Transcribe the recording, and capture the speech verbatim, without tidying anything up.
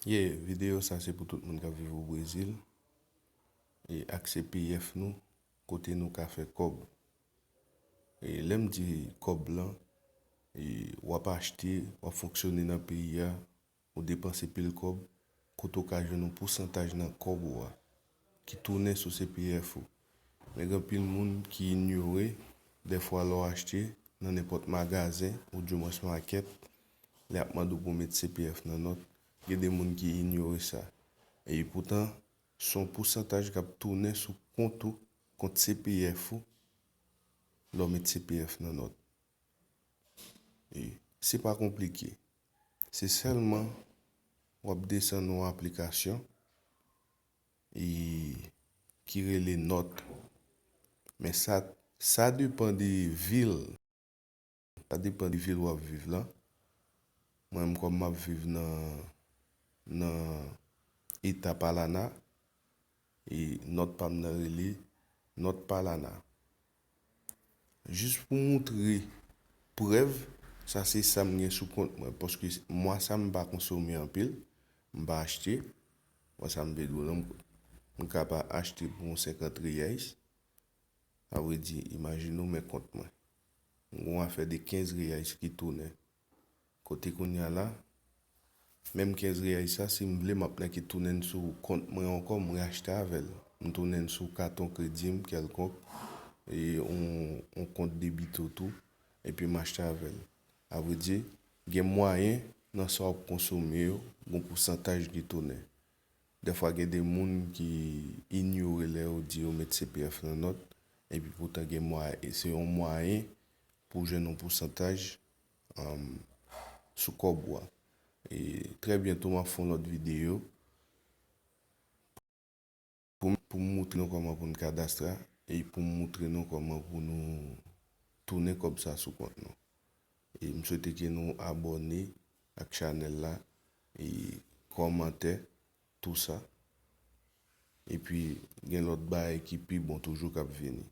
Yeah, videyo sa se pou tout moun k ap viv o Brezil e ak C P F nou, kote nou ka fè kòb. E lè m di kòb lan, e w ap achte, w ap fonksyone nan peyi a, ou depanse pil kòb, kote w ka jwenn yon pousantaj nan kòb ou a ki tounen sou C P F ou. Men gen anpil moun ki inyore, dèfwa lè w achte nan nenpòt magazen, oudimwens makèt, lè y ap mande w pou w met C P F nan nòt, gen de moun ki inyore sa. E poutan, se yon pousantaj k ap tounen sou kont ou, kont C P F ou, lè w met C P F nan nòt. E se pa konplike. Se sèlman w ap desann yon aplikasyon e ki rele Nòt. Men sa, sa depann de vil. Sa depann de vil w ap viv lan. Mwen menm kòm m ap viv nan, nan eta Palana, e nòt pa m nan rele Nòt Palana. Jis pou moutre prèv, sa se sa m gen sou kont mwen, paske mwa sa m pa konsome anpil, m pa achte. Mwa sa m vle di w lan, m, m ka pa achte pou yon senkant reais. Sa vle di, imajine w men kont mwen. M gen yon afè de kenz reais ki tounen. Kote kounye a la, menm kenz reais sa, si m vle, m ap nan ki tounen l sou kont mwen ankò, m reachte avè l. M tounen l sou katon kredi m kèlkonk, e yon, yon kont debito tou, epi m achte avè l. Sa vle di, gen mwayen nan sa w ap konsome yo, gen pousantaj ki tounen. Dèfwa gen de moun ki inyore lè yo di yo met C P F nan nòt, epi poutan gen mwayen, se yon mwayen pou w jwenn yon pousantaj, um, sou kòb ou a. E trè byento m ap fè yon lòt videyo pou, pou m moutre nou kòman pou n kadastre e pou m moutre nou kòman pou nou tounen kòb sa sou kont nou. E m swete ke nou abòne ak chanèl la, e kòmantè, tou sa. Epi gen lòt bagay ki pi bon toujou k ap vini.